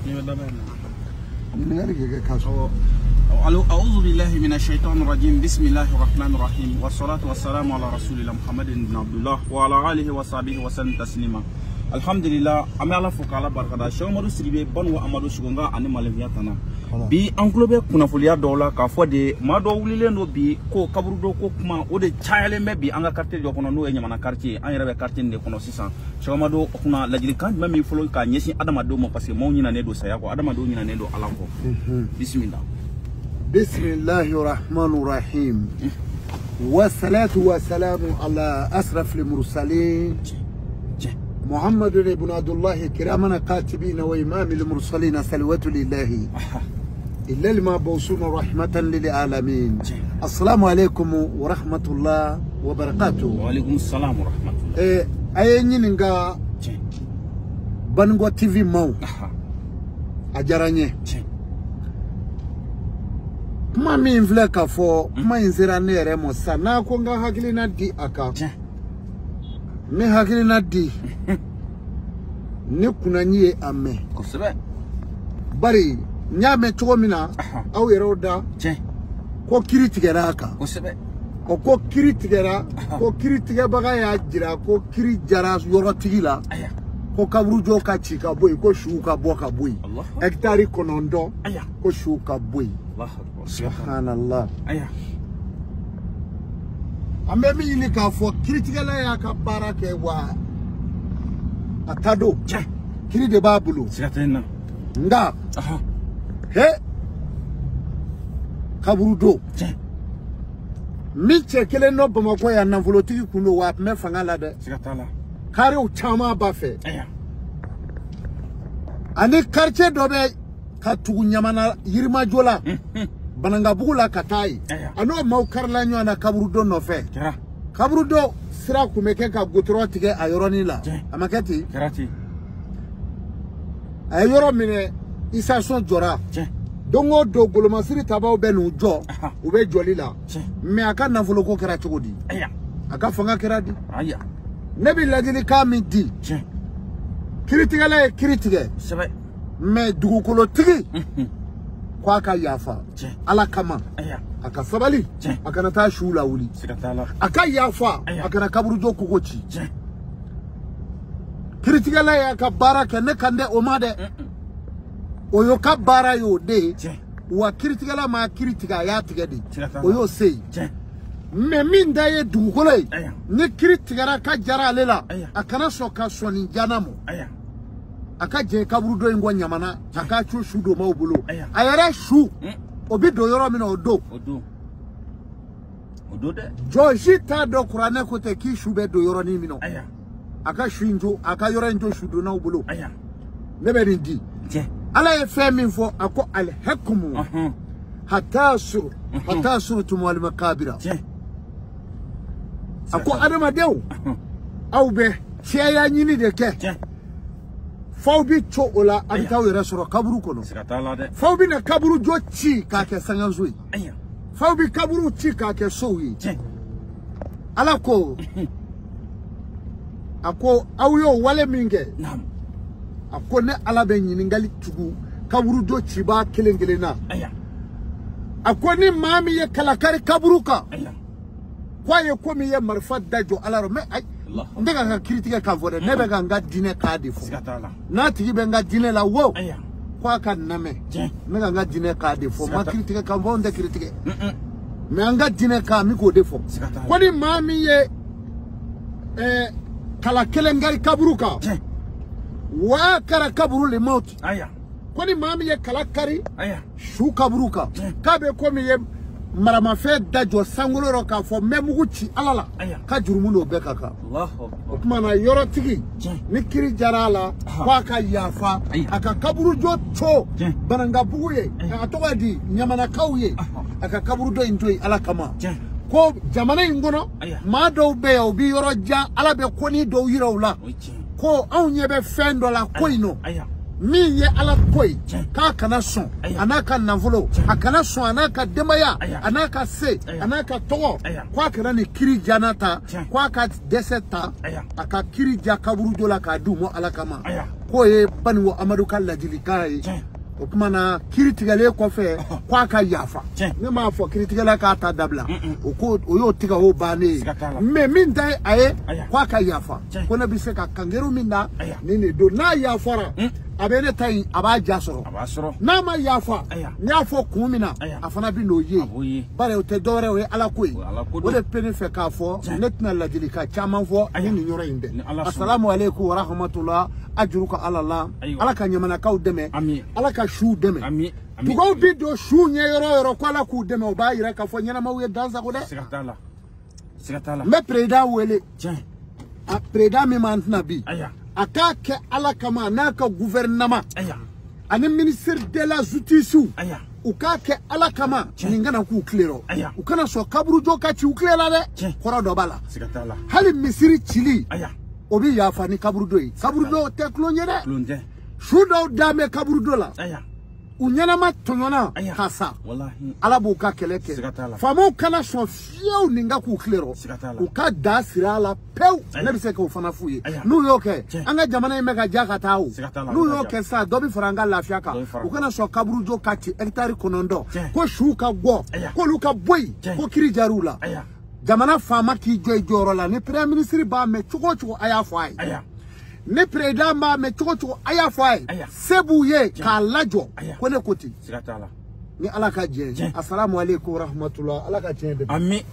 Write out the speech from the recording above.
Ɲininkali kɛ kɛ ka sɔrɔ. أعوذ بالله من الشيطان الرجيم بسم الله الرحمن الرحيم والصلاة والسلام على رسول الله محمد بن عبد الله وعلى آله وصحبه وسلم تسليما. Alhamdulillah, an bɛ Ala fo k'Ala barikada. Cheikh Umaru Sidibe Banu Amadu Sugunga ani Malefiya Tana. Bi an tulo bɛ kunnafoniya dɔw la k'a fɔ de maa dɔw wulilen don bi ko kaburudo ko kuma o de cayalen bɛ bi an ka quartier dɔ kɔnɔ, n'o ye Ɲamana quartier ye. An yɛrɛ bɛ quartier nin de kɔnɔ sisan. Cheikh Umaru, o kunna ladilikan jumɛn b'i bolo k'a ɲɛsin adamadenw ma, parce que maaw ɲinɛnen don saya kɔ, adamadenw ɲinɛnen don Ala kɔ? Bisimila. Bismillahi rahmani rahim. Wassalatu wassalamu ala asrafil mursalin. محمد بن عبد الله كرامنا كاتبين وإمام المرسلين صلوات لله إلا المبعوثون رحمة للعالمين. السلام عليكم ورحمة الله وبركاته. وعليكم السلام ورحمة الله. أي نينغا بانغو تي في ماو أجراني kuma min filɛ k'a fɔ, kuma in sera ne yɛrɛ ma sisan n'a ko n ka hakilina di a kan. N bɛ hakilina di ne kunnaɲi ye a mɛn. Kosɛbɛ. Bari n y'a mɛn cogo min na, aw yɛrɛw da ko kiri tigɛra a kan. Kosɛbɛ. O ko kiri tigɛra, ko kiri tigɛbaga y'a jira ko kiri jara yɔrɔtigi la, ko kaburujɔ ka ci ka bɔ yen, ko suw ka bɔ ka bɔ yen, hɛkitari 9 ko suw ka bɔ yen. Subhanallah. An bɛ min ɲini k'a fɔ, kiritigɛla y'a ka baara kɛ wa a ta don, kiri de b'a bolo. Nka he kaburudo min cɛ kelen dɔ Bamakɔ yan, nafolotigi kun don wa a tun bɛ fanga la dɛ, karew caman b'a fɛ. Ani quartier dɔ bɛ ka tugu Ɲamana Yirimajɔ la, Banankabugu la ka taa yen, a n'o maaw karila ɲɔgɔn na kaburudo nɔfɛ. Kaburudo sira kun bɛ kɛ ka goudron tigɛ a yɔrɔnin la, a ma kɛ ten. A ye yɔrɔ minɛ, station jɔra. Don o don golomasiri tabaw bɛ n'u jɔ, u bɛ jɔli la. Mais a ka nafoloko kɛra cogo di? A ka fanga kɛra di? Ne bɛ ladilikan min di, kiritigɛla ye kiri tigɛ, mais dugukolotigi ko a ka yafa Ala kama, a ka sabali, a kana taa su lawuli, a ka yafa, a kana kaburujɔ kogo ci. Kiritigɛla y'a ka baara kɛ, ne kan dɛ o ma dɛ, o y'o ka baara y'o de ye wa. Kiritigɛla ma kiri tigɛ, a y'a tigɛ de, o y'o se ye. Mais min da ye dugukolo ye, ni kiri tigɛra ka jara ale la, a kana sɔn ka sɔnni jana mɔ, a ka jɛ kaburudo in kɔ Ɲamana, a k'a cu su don maaw bolo. A yɛrɛ su o bɛ don yɔrɔ min na, o don. Jɔn si t'a dɔn, kuranɛ ko tɛ k'i su bɛ don yɔrɔnin min na, a ka su in to, a ka yɔrɔ in to sudonnaw bolo. Ne bɛ nin di. Ala ye fɛn min fɔ, a ko alhakumu hatta sur hatta surtum wal makabira. A ko adamadenw, aw bɛ cɛya ɲini de kɛ, f'aw bɛ co o la, a bɛ t'aw yɛrɛ sɔrɔ kaburu kɔnɔ. F'aw bɛ na kaburujɔ ci k'a kɛ sangaso ye, f'aw bɛ kaburu ci k'a kɛ sow ye. Ala ko, a ko aw y'o wale min kɛ, a ko ne Ala bɛ ɲininkali tugu kaburudo cibaa kelen kelen na. A ko ni maa min ye kalakari kaburu kan, k'a ye ko min ye marifa da jɔ Ala rɔ. Mais n tɛ ka n ka kiritigɛ kan fɔ dɛ, ne bɛ ka n ka diinɛ kan de fɔ. N'a tigi bɛ n ka diinɛ la wo, k'a ka namɛ, n bɛ ka n ka diinɛ kan de fɔ. N ma kiritigɛ kan fɔ, n tɛ kiritigɛ, mais an ka diinɛ kan, n bɛ k'o de fɔ. Ko ni maa min ye kala kelen kari kaburu kan, wa kara kaburu le mawti, ko ni maa min ye kala kari su kaburu kan, k'a bɛ komi ye maramafɛn da jɔ sankolo rɔ k'a fɔ n bɛ mugu ci Ala la, ka jurumu n'o bɛɛ ka kan. O tuma na yɔrɔtigi, ni kiri jara a la, k'a ka yafa, a ka kaburujɔ to Banankabugu ye, a tɔgɔ di Ɲamanakaw ye, a ka kaburudo in to yen Ala kama. Ko jamana in kɔnɔ maa dɔw bɛ yan, u bɛ yɔrɔ jan, Ala bɛ ko ni dɔw yira u la ko anw ɲɛ bɛ fɛn dɔ la ko in nɔ. Min ye ala ko ye k'a kana sɔn a n'a ka nafolo a kana sɔn a n'a ka denbaya a n'a ka se a n'a ka tɔgɔ k'a kana nin kiri jana ta k'a ka dɛsɛ ta a ka kiri ja kaburudo la k'a di u ma ala kama k'o ye Baninko Amadu ka ladilikan ye o tuma na kiri tigɛlen kɔfɛ k'a ka yafa ne m'a fɔ kiritigɛla k'a ta dabila o ko o y'o tigɛ o bannen ye mais min ta ye a ye k'a ka yafa ko ne bɛ se ka kangeru min da nin de don n'a yafara a bɛ ne ta in a b'a ja sɔrɔ n'a ma yafa n y'a fɔ kun min na a fana bɛ n'o ye bari o tɛ dɔwɛrɛ o ye ala ko ye o de bɛ ne fɛ k'a fɔ ne tɛna ladilikan caman fɔ ni nin yɔrɔ in tɛ asalamu aleykum wa rahmatula a juru ka ala la ala ka ɲamanakaw dɛmɛ ala ka suw dɛmɛ tugaw bi don su ɲɛ yɔrɔ o yɔrɔ ko ala k'u dɛmɛ o b'a yira k'a fɔ ɲɛnamaw ye dansago dɛ n bɛ président wele a président min m'an tɛna bi a k'a kɛ ala kama n'a ka gouvernement ani ministre de la justice u k'a kɛ ala kama nin kana k'u tile rɔ u kana sɔn kaburujo ka ci u tile la dɛ kɔrɔ dɔ b'a la hali misiri cili o bɛ yafa ni kaburudo ye kaburudo tɛ tulon ye dɛ su dɔw dan bɛ kaburudo la u ɲɛnama tɔɲɔna ka sa ala b'u ka kɛlɛ kɛ faamaw kana sɔn fiyewu nin ka k'u tile rɔ u ka da siri a la pewu ne bɛ se k'o fana f'u ye n'u y'o kɛ an ka jamana in bɛ ka ja ka taa o n'u y'o kɛ sisan dɔ bɛ fara an ka lafiya kan u kana sɔn kaburujo ka ci hɛkitari 9 ko suw ka gɔ k'olu ka bɔ yen ko kiri jar'u la jamana faama k'i jɔ i jɔyɔrɔ la ni premier ministre b'a mɛn cogo o cogo a y'a fɔ a ye ni président b'a mɛn cogo cogo a y'a fɔ a ye se b'u ye k'a lajɔ ko ne ko ten ni ala ka jɛ asalamu aleykum rahmatula ala ka tiɲɛ dɛmɛ.